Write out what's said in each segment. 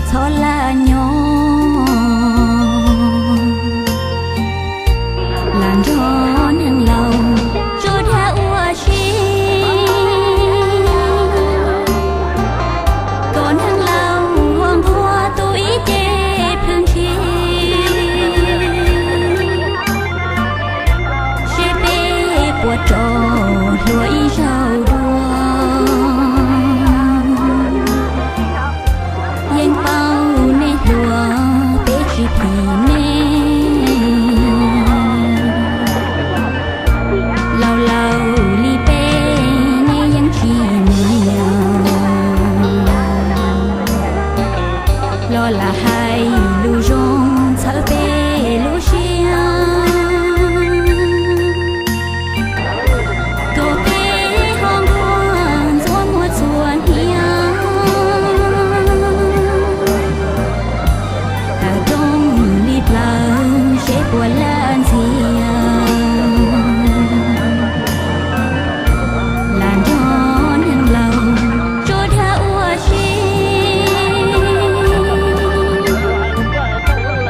Txhob lam nyob lam nrog neeg laus tso dag ua si, kom neeg laus ua nquag tu ib ce plhws nthi, seb peb puas rov hluas ib zaug dua. Yeej paub nej hluas peb tsis phim nej, laus laus li peb nej yeej tsis nyiam. Los lam hais lus zoo txhawb peb lub siab, kom peb ho nquag ntxuav muag txhua hnub, tawm rooj li plaws seb puas laj ntxiag, lam nrog neeg laus tso dag ua si,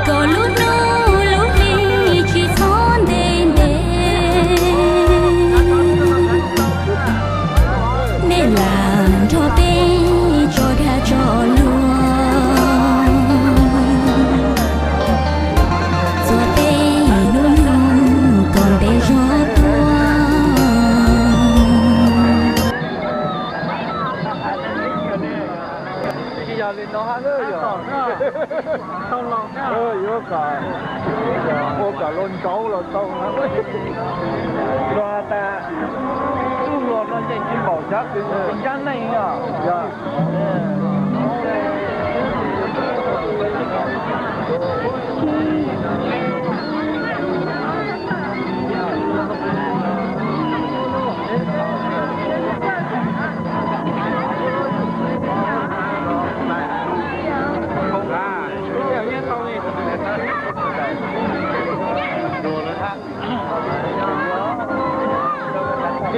kom lub hnub lub hli tsis txhob ntev ntev. Nej lam nrog peb tso dag tso luag, txuas peb hnub nyoog kom ntev zog tuaj. Tsis yog li no hab, yuav kom, yuav kom ua kom luag ntxauv los tau. Luag tas tub hluas no yeej tsis npaum cov kws ncaj neej os.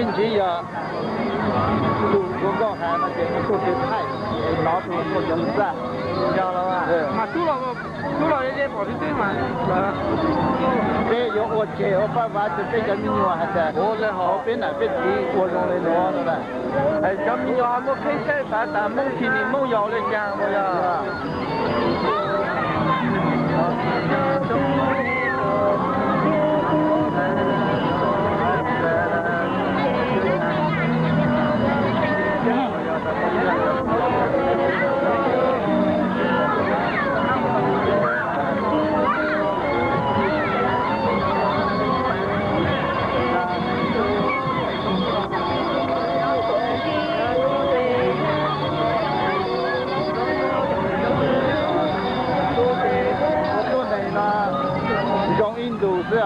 Ib ntsis yog tus hluas nkauj hais no ces nws tuaj kev thaij, nov tus hluas nkauj cov lus txaj. Yog los mas tub los, tub los ye pom tib teb mas. Peb yuav ua tseg ua paj vav rau peb cov me nyuam hais tias hauv peb nam peb txiv ua zoo li nuav no. Cov me nyuam ho muaj kheej saib tas tas Moob tsis nim Moob yaus li cas mas yog. Tuaj neeg no zoo ib ntus xwb os.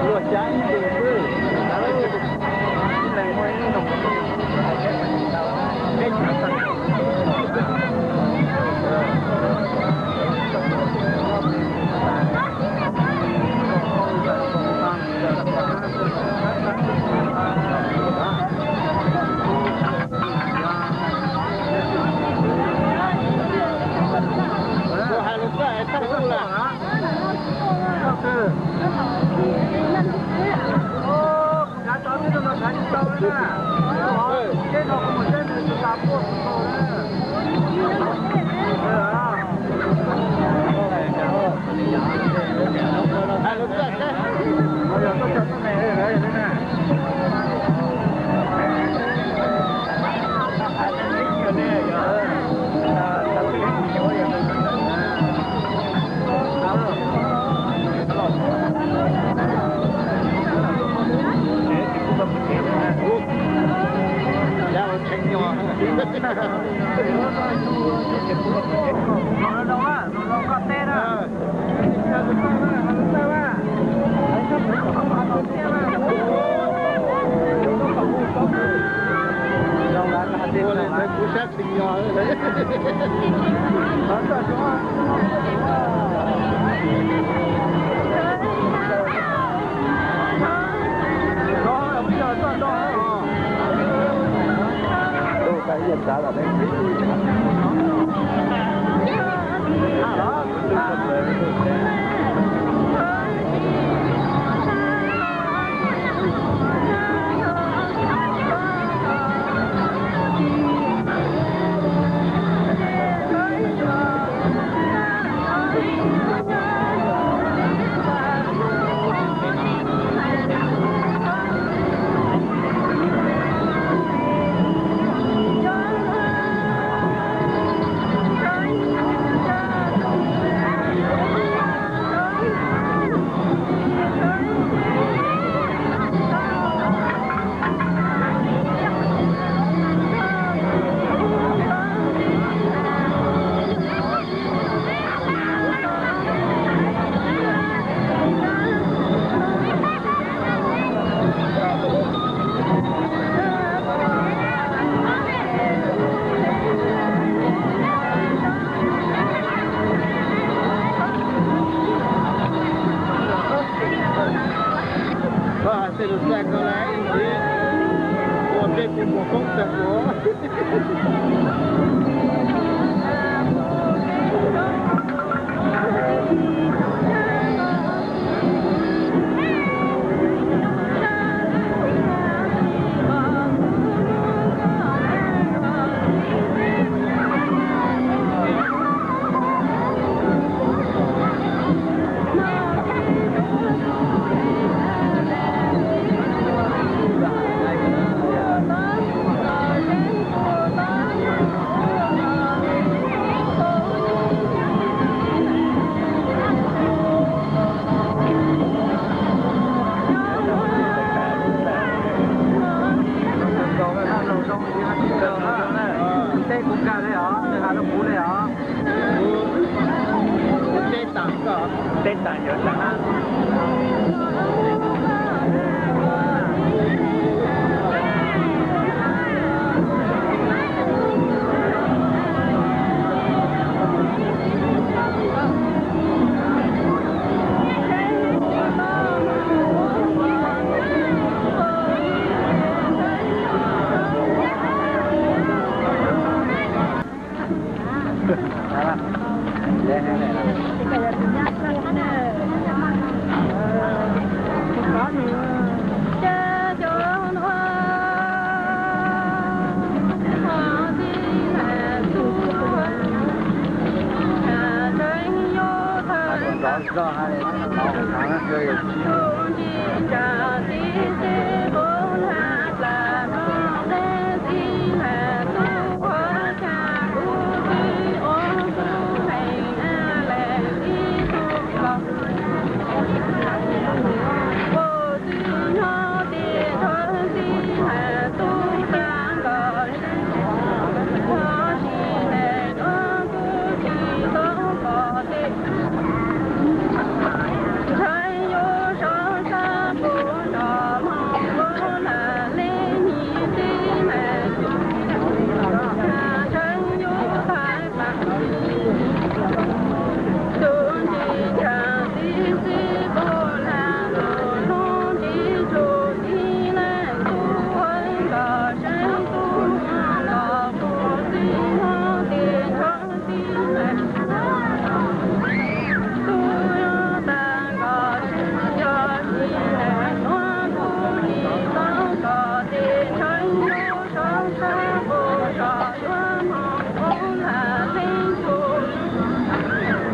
Luag xyav ib ntus xwb. Kuv hais lus txawj hais txawj ub lawm. Hais lus txawj saib. Ua li ntawd kuv sab tsis nyo.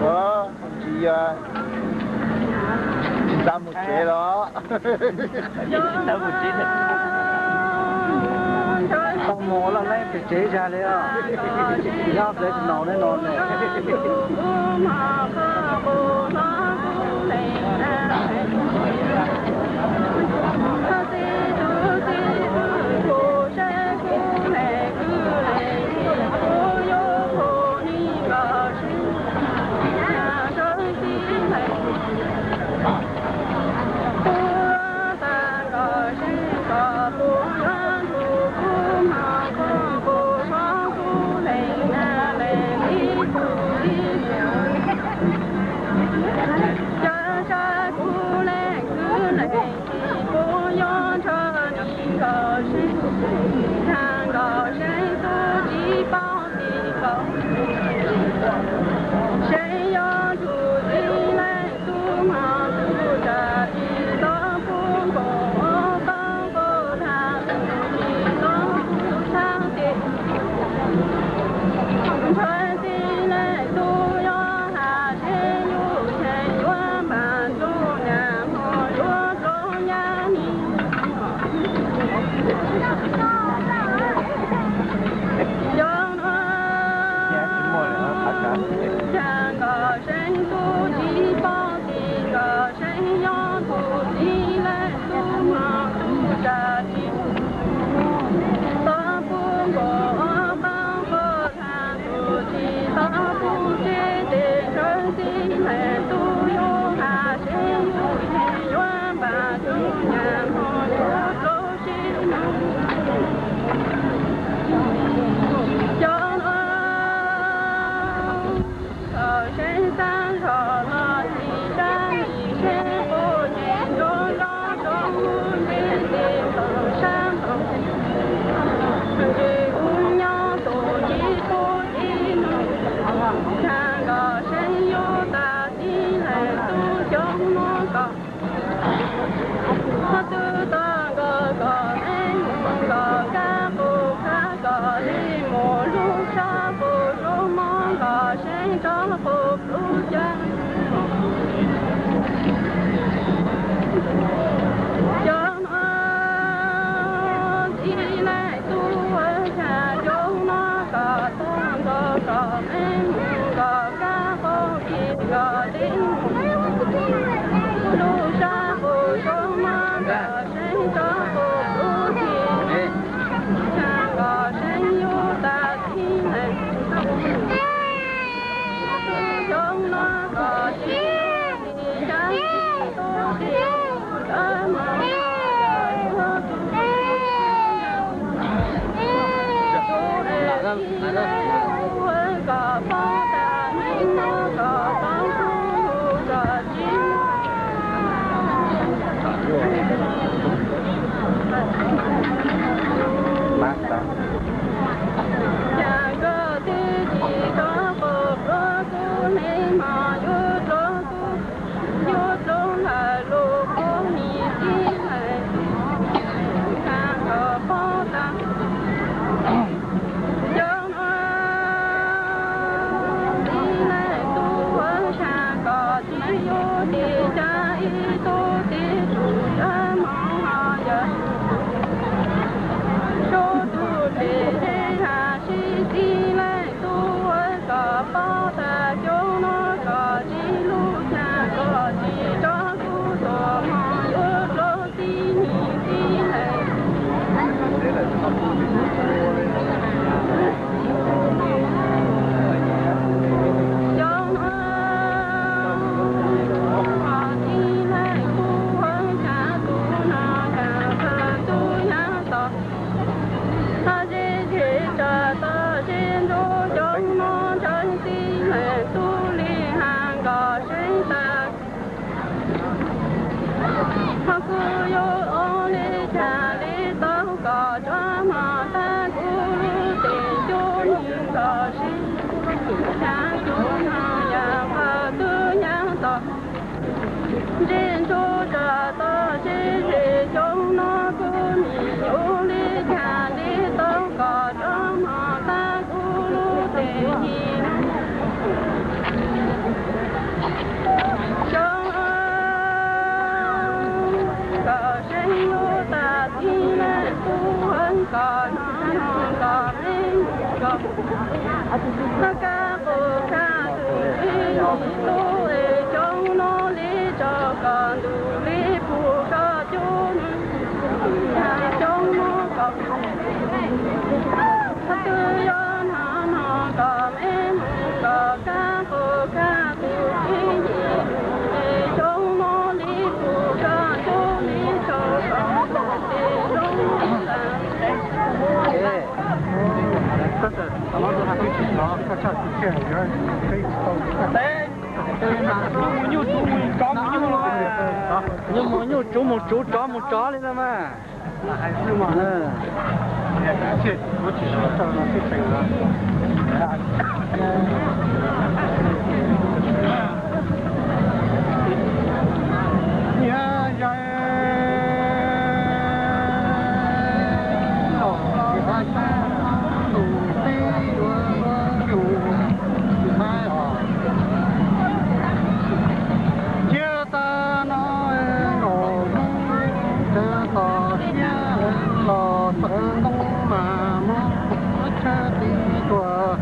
Ua, tsis yog, tsis xav mus tsev los? Tau mus loj leej pem tsev zag li os. Nyob pem no ne no ne. Tub tib tug cov mob ho yog, tub tug tsev zeb has sib txib leej tub kom pab tag coob no kom tsis lub caag kom tsis tso kuv tuag mog yuav rau tib nyuag tib leeg. Coob no tib leeg tub hab caag tub no caag kawg tub yav tom, hab zeb zeb tsa tom zeb ntsuab coob no ntshai tib leeg tub li has kom seeb tag. Ho kuv yuav ua li cas li tau kom rov mog tag kuv lub teg cub nws kom sib, cav kuv no yog qhov twb yav tom, zeb ntsuab tsa tom zeb zeb coob no kuv nim ua li cas li tau kom rov mog tag kuv lub teg him no. Coob kom seeb yuav tag tib leeg tub hab kom no no kom me kom, hab kab qus kag tug tib nyuag tub es coob no li tso kom ntuj li pug koj cub nws, coob no kom, hab twb yuav no no kom me mus kom kab qus kag tug tib nyuag tub es coob no li pug koj cub li tso kom ntuj li pug koj cub. Nyuj mus nyuj, tub mus cov mus nyuj los mas. Nyuj mus nyuj, tsuv mus tsuv, tsov mus tsov li no mas. Cia tas no nkaus hnub, cia tom siab los txawv ntoo mas muab tshawb tib tuag.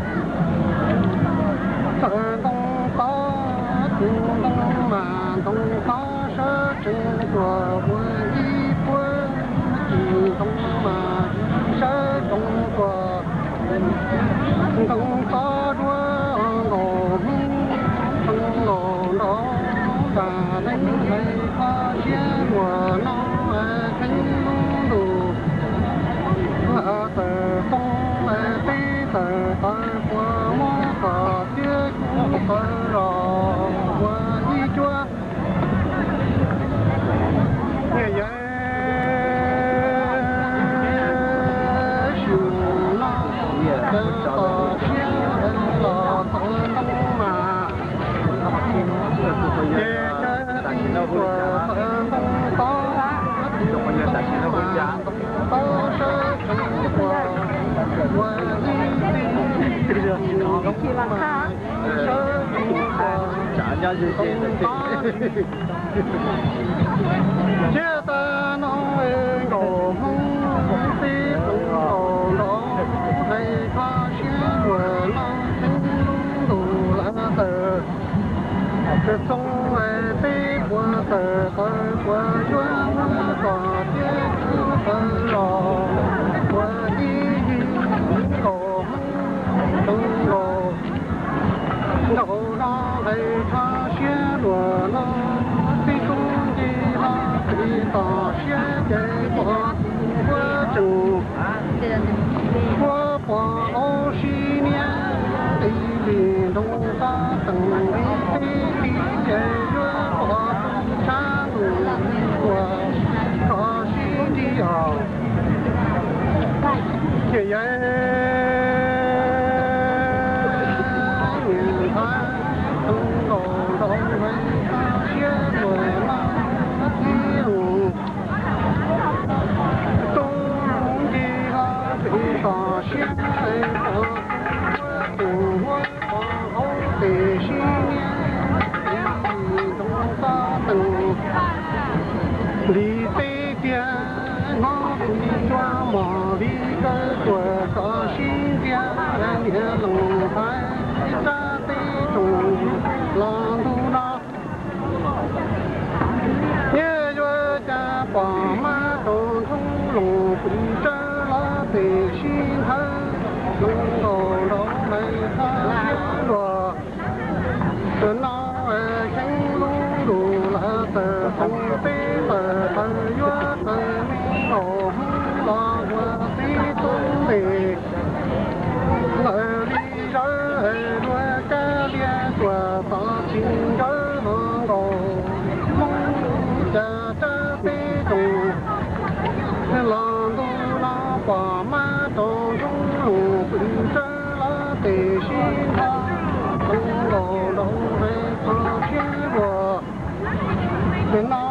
Txawv ntoo tob, txawv ntoo mas ntoo tob sawv tsees tuag ua ib puag, txawv ntoo mas sawv tsees tuag. Ntoo tob duab nkaus hnub, txawv nkaus nrov, tas neeb hais kho siab luag no, kheev lub ntuj txawm poob, peb txawm tawv puas muab kom thiab kuv txawv los ua ib cuab. Niam yawm, sim no caw tom siab los txawv ntoo mas, ces caw tib tuag txawv ntoo tob, txawv ntoo mas ntoo tob sawv tsees tuag ua ib tib, ntoo mas sawv tsees tuag ntoo tob. Cia tas no nkaus hnub, tib txawv nkaus nrov, hais kho siab luag no, kheev lub ntuj lawv txawm txawv txoo, peb puas txawm tawv puas yuav muab kom thiab kuv txawv los ua ib yig nkaus hnub, txawv nkaus nkaus no, hais kho siab luag no, tib tub nce hlo pem tom siab ces pom tus huab tsees, huab pom hauv si niab, tis li nroo tob teem li teb li ces yuav pom tus tshav ntuj uas tso sib ntsib os. Ces yawg niam ntxawm nkaus nroo hais kho siab luag no, tib tub nce hlo pem tom siab ces pom tus huab tsees huab pom hauv pem si niab, tis li nroo tob teem Li teb tiag, hnub txiv cuab mos li kawg tuaj koj sib ntiag, niam Loos Thaiv tsab teb tsoom los ntu no. Nyias yuav cas pom mab rau nrhoob loos pw tsawb los tes sib nthawb, hloov nkaus nraud hais txhob siab luag. Tam no kheev lub ntuj lawv txawm txoov teb tawm qhawv yuav tawm me nkaus hmoob los ua tib tug ntes. Lawv li zawv dua kab lias tuaj txog tsis nkawd ho nkaus hmoob cas tsab teb tsoom los ntu no pom mab rau nrhoob loos pw tsawb los tes sib nthawb, hloov nkaus nraud hais txhob siab luag. Tam no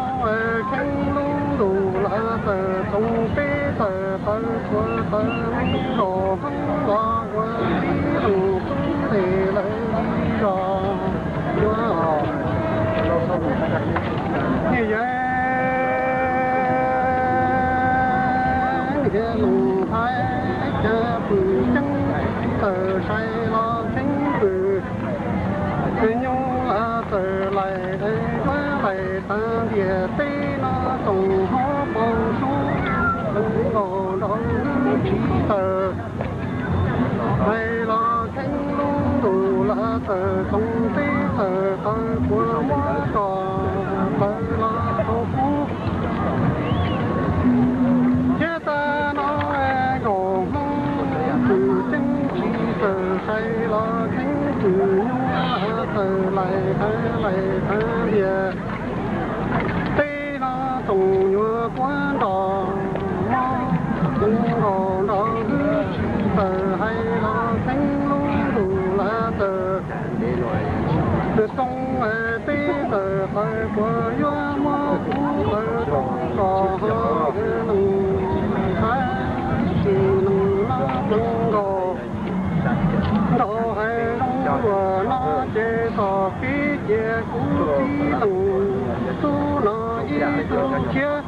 kheev lub ntuj lawv txawm txoov teb tawm qhawv tuaj tawm me nkaus hmoob los ua tib tug ntes lawv li zos yuav. Nyias yawg niam Loos Thaiv cas pw ceeb tawm sai los kheev pw. Nyuj lawv txawm laim yuav laim tag ntiag teb no txoos hauv paus sub, hloov nkaus nraud tsis tawm. Hais los kheev lub ntuj lawv txawm txoov teb tawm qhawv puas muab tso lawv los rau kub. Thiab tag no nkaus hmoob pw ceeb tsis tawm sai los kheev pw, nyuj lawv txawm laim tag laim tag ntiag teb no txoos nyuag kuab nrog mob, hloov nkaus nraud hwb tsis tawm hais los kheev lub ntuj lawv txawm xoo teb tawm qhawv puas yuav muab kub qhawv rau nrog ho nees tab sis nees no pleev nkaus nraud hais zoo luag no ces txoj kev cia kuv txiv Loos Tub no ib tug khiav.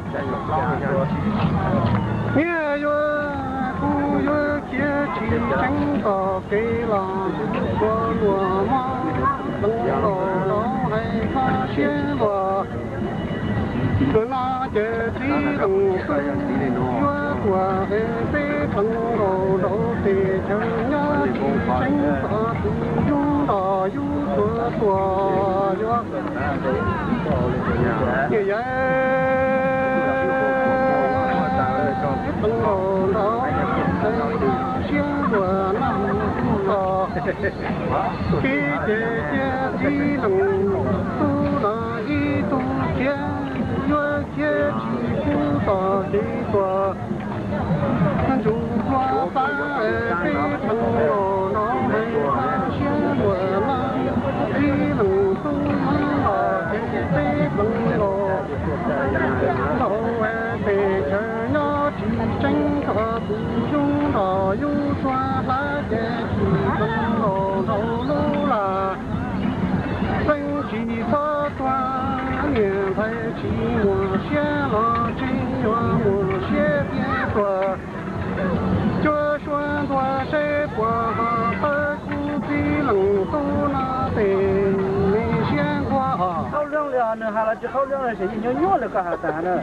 Nyias yuav kuv yuav khiav tsis tseev txoj kev los ua luag mob, pleev nkaus nraud hais kho siab luag. Tam no ces txiv Loos Tub yuav tuaj es peb pleev nkaus nraud tes chaw nyob tsis tseev txoj tus yug nrog yug tuag tuag yuav. Nyias yawg pleev nkaus nraud hais siab luag no txoj kev ces cia txiv Loos Tub no ib tug khiav, yuav khiav tsis pub txoj kev tuag. Ntsuj hlua pab peb pleev los nrog hais siab luag no, txiv Loos Tub yuav los ces peb pleev los nraud tes chaw nyob tsis tseev txoj tus yug nrog yug tuag hlawv ces tsis pleev los nraud lub lag. Xeeb tsis txhob tuag, niam ntxhais tsis muaj siab los tsis yuav muaj siab tiag tuag. Cuab suab ntuag seb puas ho tawb kuv txiv Loos Tub no tes me siab nquag os. Qhaub leeb li os, nws has los tsis qhaub leeb li, yeej nyuaj nyuaj li koj has tas na.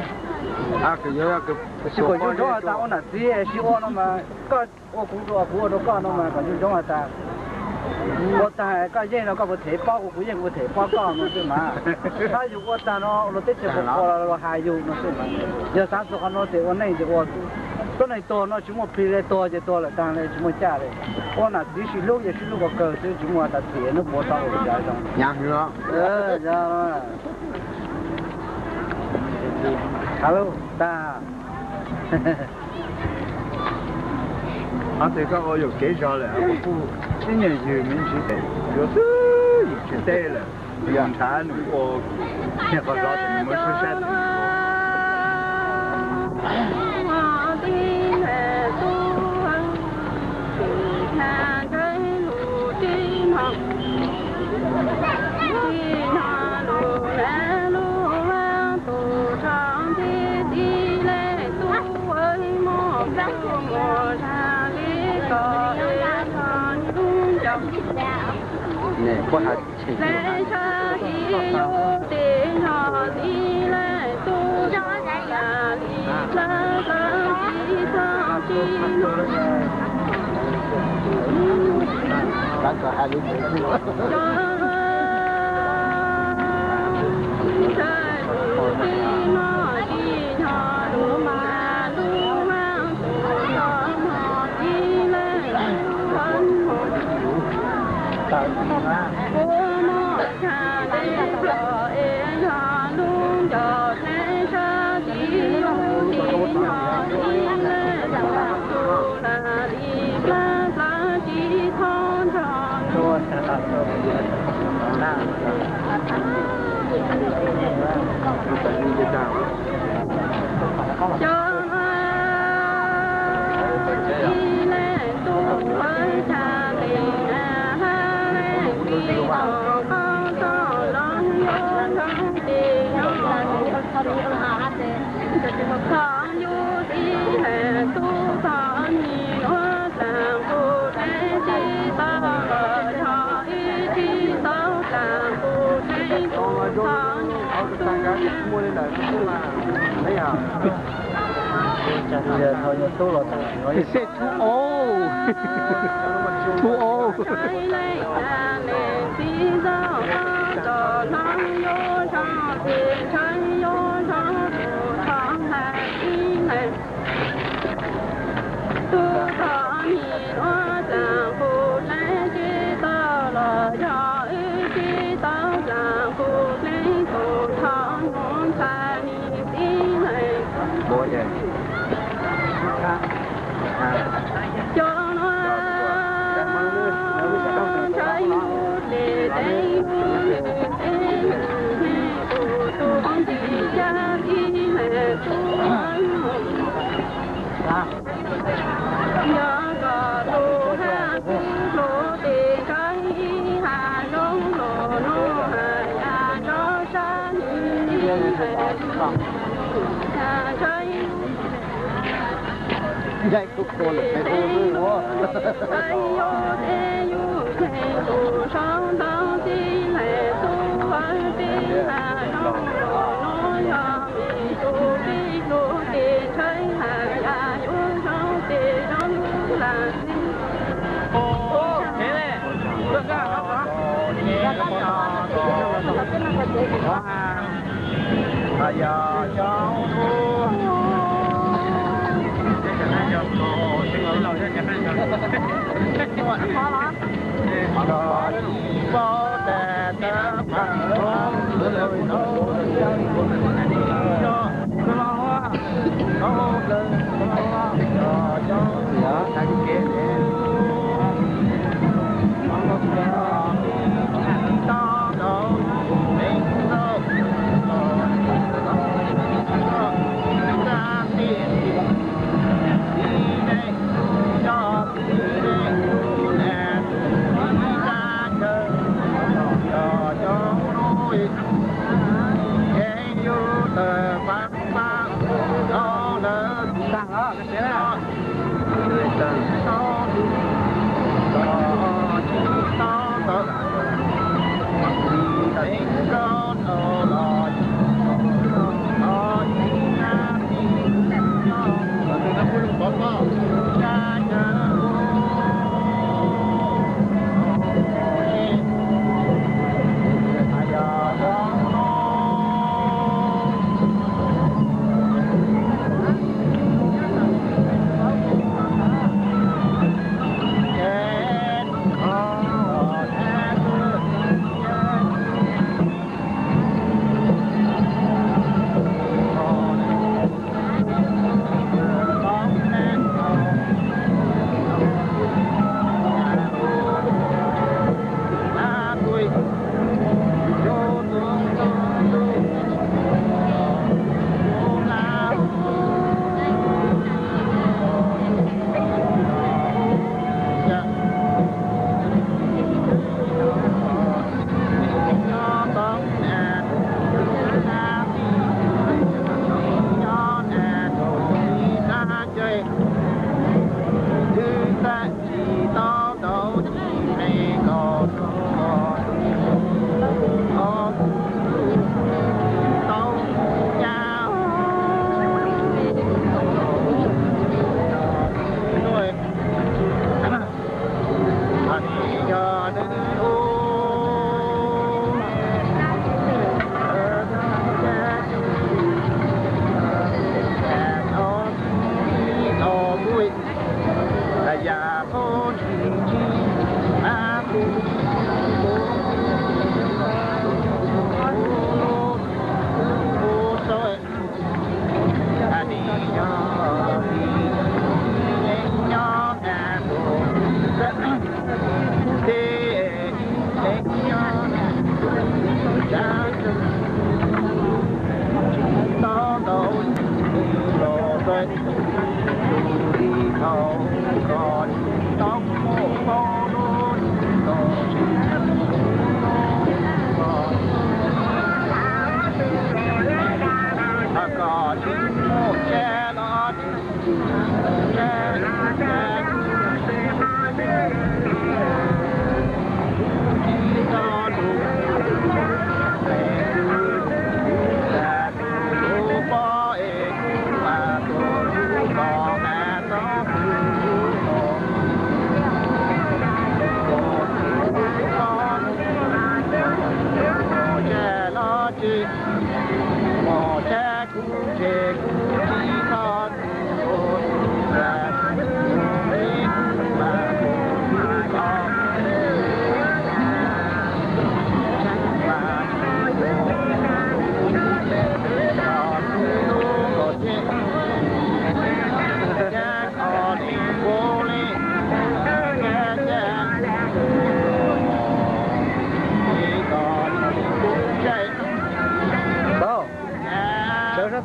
Tsis kom ncoo ntsoov has tas ua nam txiv sib ua no mas koj ua kuv rau kuv ua rau koj no mas kom ncoo ntsoov has tas ua tag koj yeej no koj puas them pob kuv, kuv yeej kuv puas them pob koj no xwb mas. Hab yus ua tag no luag teb chaws puas qhuas los luag has yus no xwb mas. Yog xav txog qhov no ces ua neej ces ua. Tuab neeg tuag no tsis muaj plig li, tuag ces tuag lawm tag li, tsis muaj caj li. Ua nam txiv sib hlub ces sib hlub kom kawg xwb, tsis muaj has tas them hnub puav tau ua li cas zoo. Tag. Qhov twg koj ua yuam kev zog lawm, kuv kuj ib nyuag ywg me ntsis, yuav xwb yus tsis teb lawm, yus nrhav nws ua niag qhov zov ces nws muab sib sab Puab has tshem. Too old. Too old.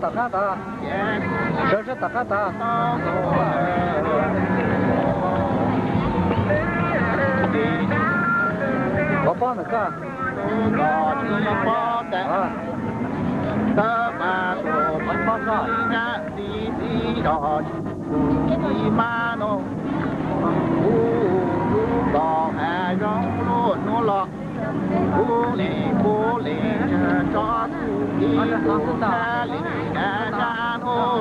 Tom qab tas, sawv sab tom qab tas. Pov pob ntawm koj. Tab mas tus pov pob zoj. Ib mas no kuv tos hav zoov luaj hnub los, kuv li kuv li tso tus ib tus thab li kav zaj hnub.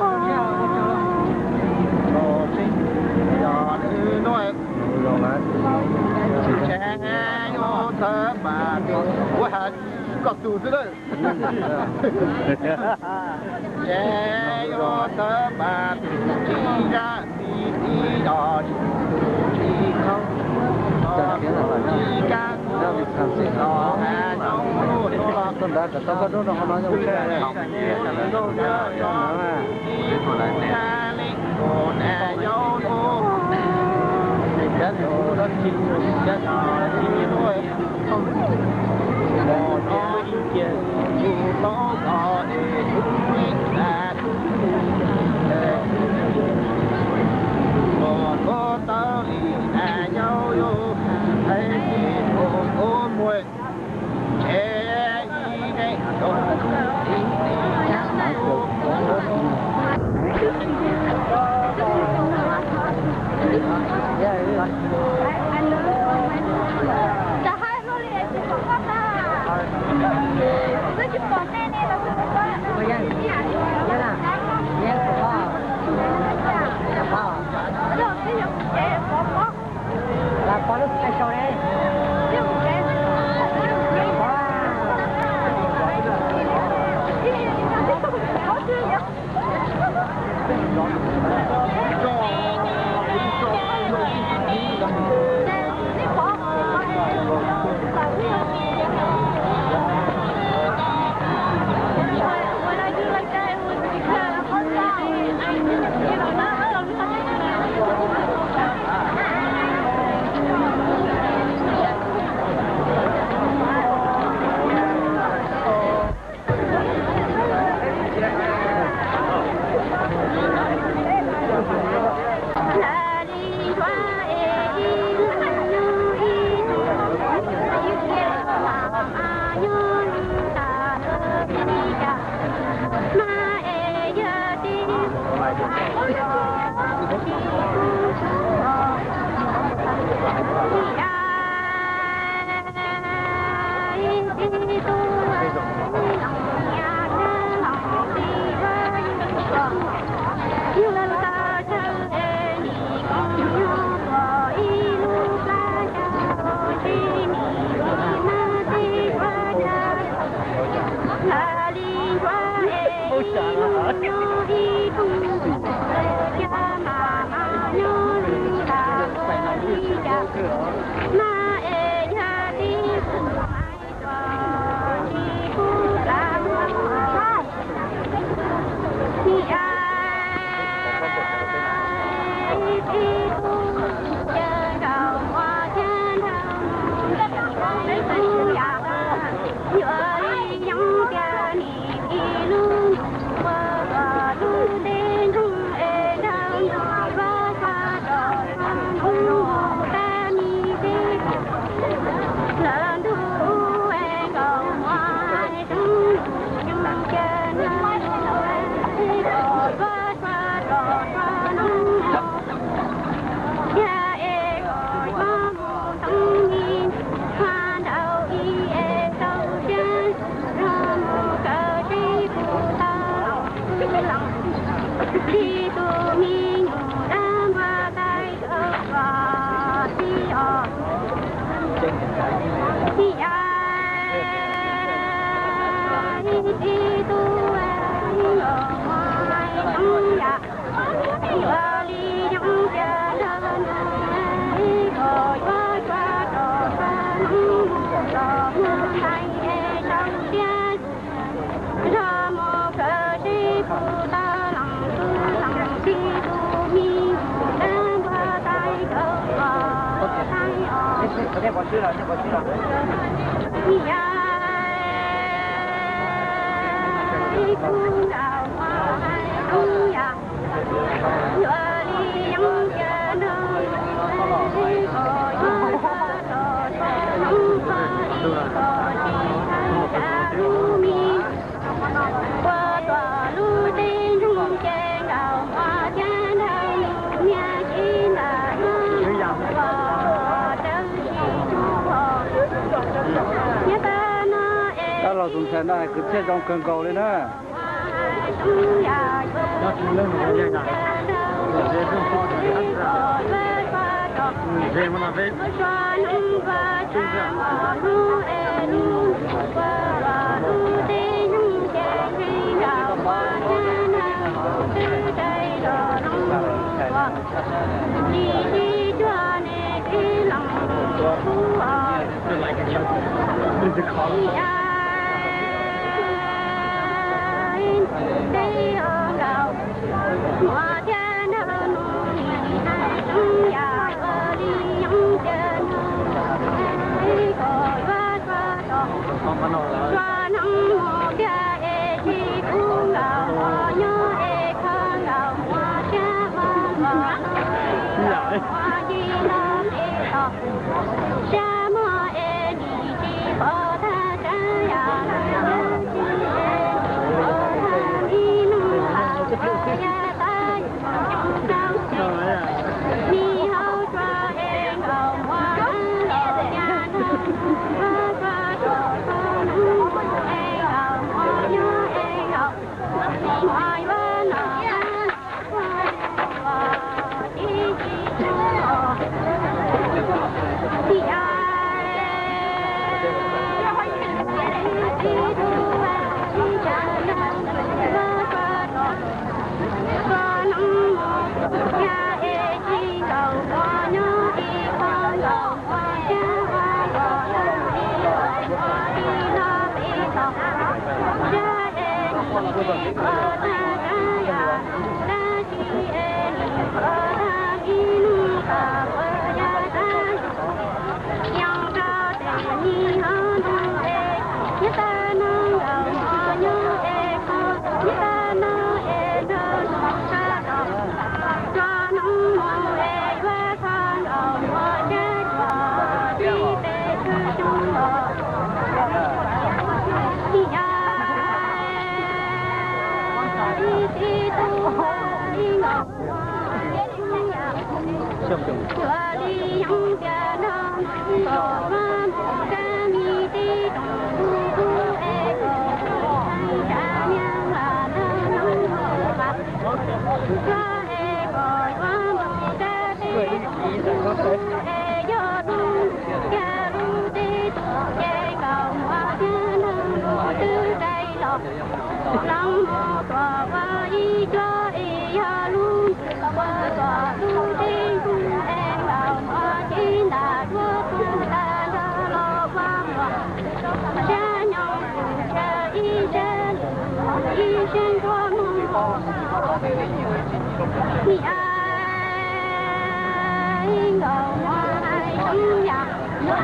Yog nws nuj tsis tsheb yuav tawv pas tus kuv has koj tus xwb lawm. Tsheb yuav tawv pas tus tsis zaj tib tib yog tsis khaub tsis kab los has zoo luaj hnub los. Koj ntawd kom tau koj dub rau hauv no yog tsheb. Tab los tus ntxhais no hais kwv txhiaj zoo kawg nkaus li na.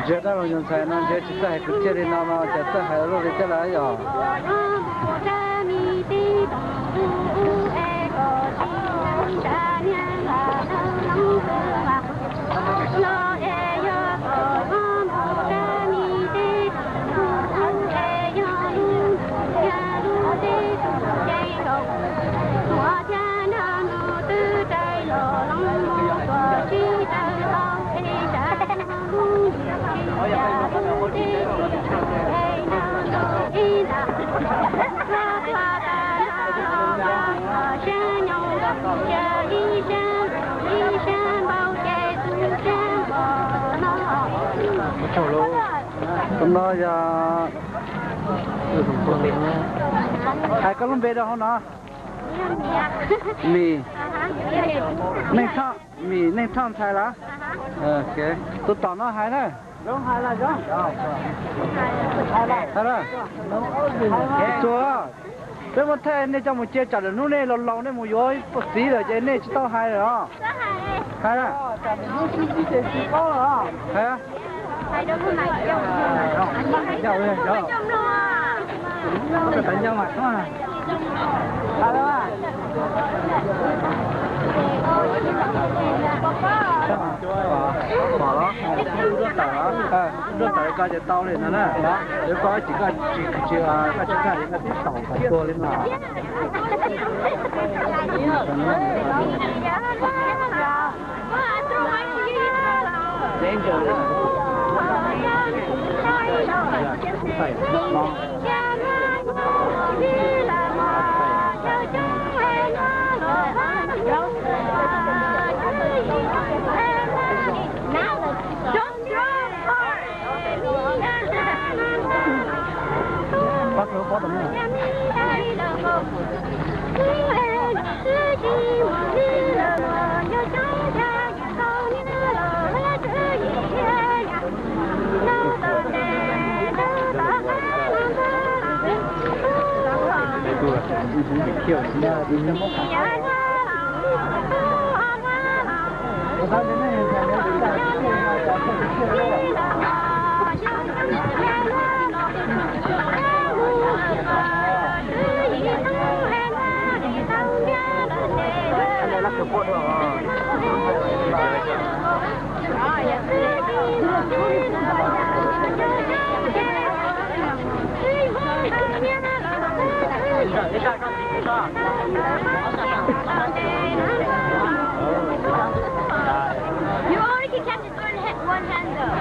Ntsia dab laug nyuag ntxhais no ntsia tsis txawj hais kwv txhiaj li no mas cas txawj hais luaj li thiab lawm yog. Tus no yog, hais koj lub npe rau hauv no. Mim, Neej Thoj, Mim Neej Thoj ntxhais lawm. Tus tom no hais na. Hais na. Tsuas, peb muab thaij nej coj mus cia tsam lwm hnub nej laus laus nej mus yuav txiv lawm ces nej tsis tau hais lawm os. Hais na. Hais. Pom los? Nruab tawm, koj ces tau li no na. Yuav koj tsis, koj tsis, tsis, koj tsis kaj, koj tib taum kom tuag li no. You only can catch it one hand, one hand though.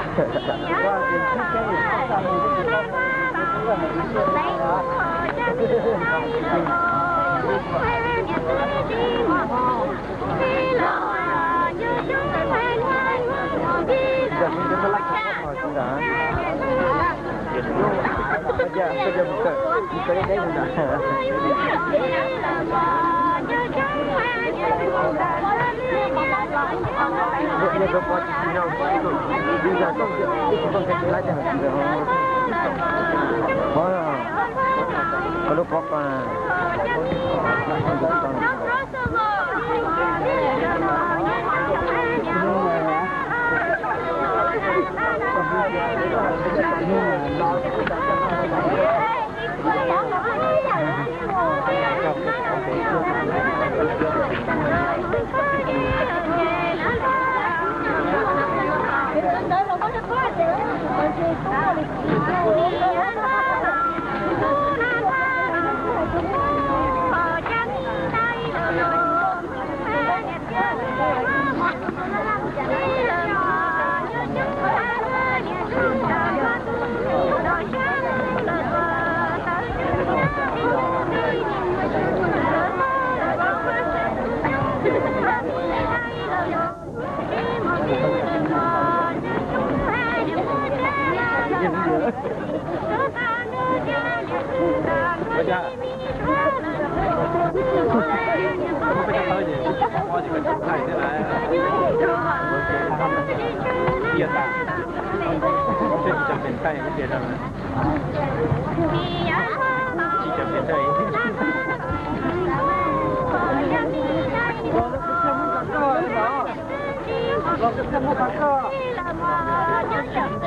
Koj lub pob ko.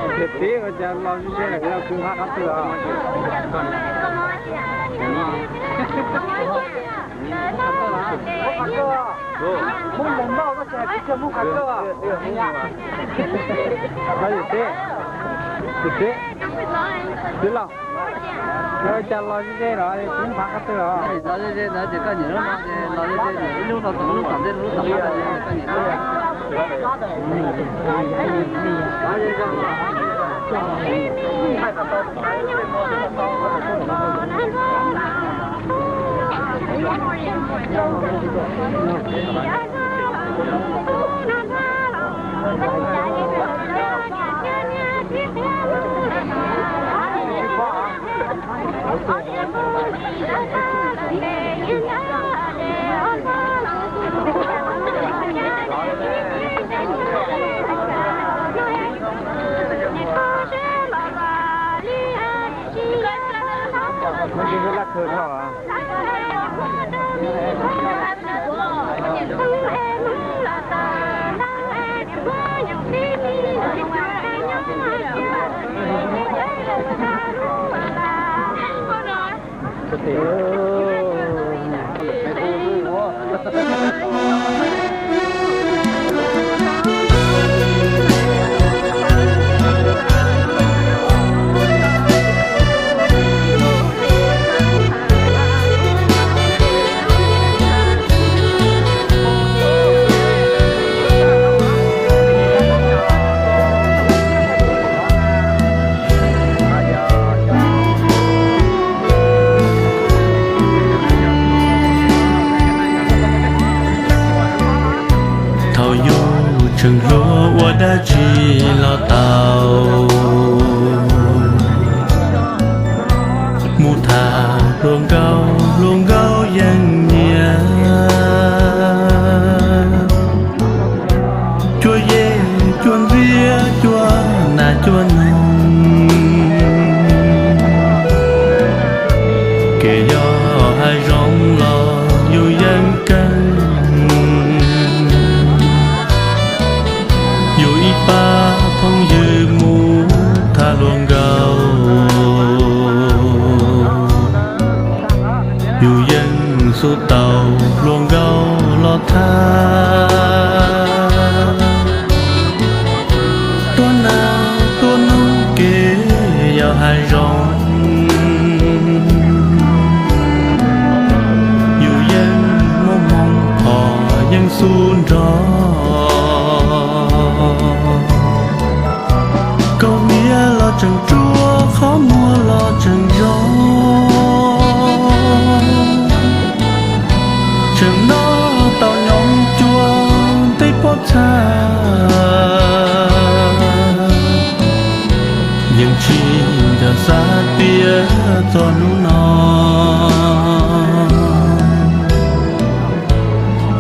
Niam txiv, ua cas los ze ze lawm, kuv nqa qhov twg os? Muab mus noj koj tsis hais kwv tij muab qhov koj. Los yawm txiv, yawm txiv, txiv laus, ua cas los ze ze los kuv nqa qhov twg os? Los ze ze ntawd ces koj nyiam lub no ces los ze ze, nyiam ib lub no tau lub tom ntej lub tom qab, koj nyiam lub. Tseem hluas ua dab tsi los tau, mus tham hluas nkauj, hluas nkauj yeej nyiam. Cuab yej cuab ntxiab cuab nas cuab noog, kev yog hav zoov los yus yeej keej. Yus ib pab phooj ywg mus tham hluas nkauj, yus yeej xub tau hluas nkauj los tham. Tuab nas tuab noog kev yog hav zoov, yus yeej muaj hmoo phom yeej xub nrog. Kaus hniav los tseem tsuab, qhov muag los tseem zoo, tseem noj tau nyob cuag tej pob txha. Yeej tsis nco xav tias txog hnub no,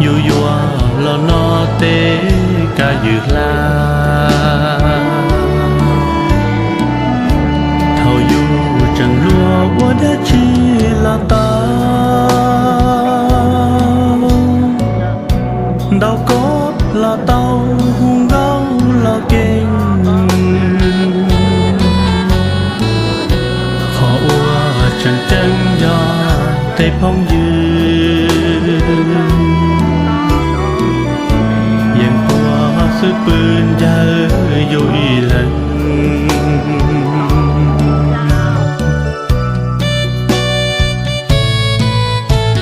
yus yuav los noj tej kab ywm hlab. Thaum yus tseem hluas ua dab tsi los tau, ntaus kob los tau, hu nkauj los keej. Qhov uas tseem ceeb yog tej phooj ywg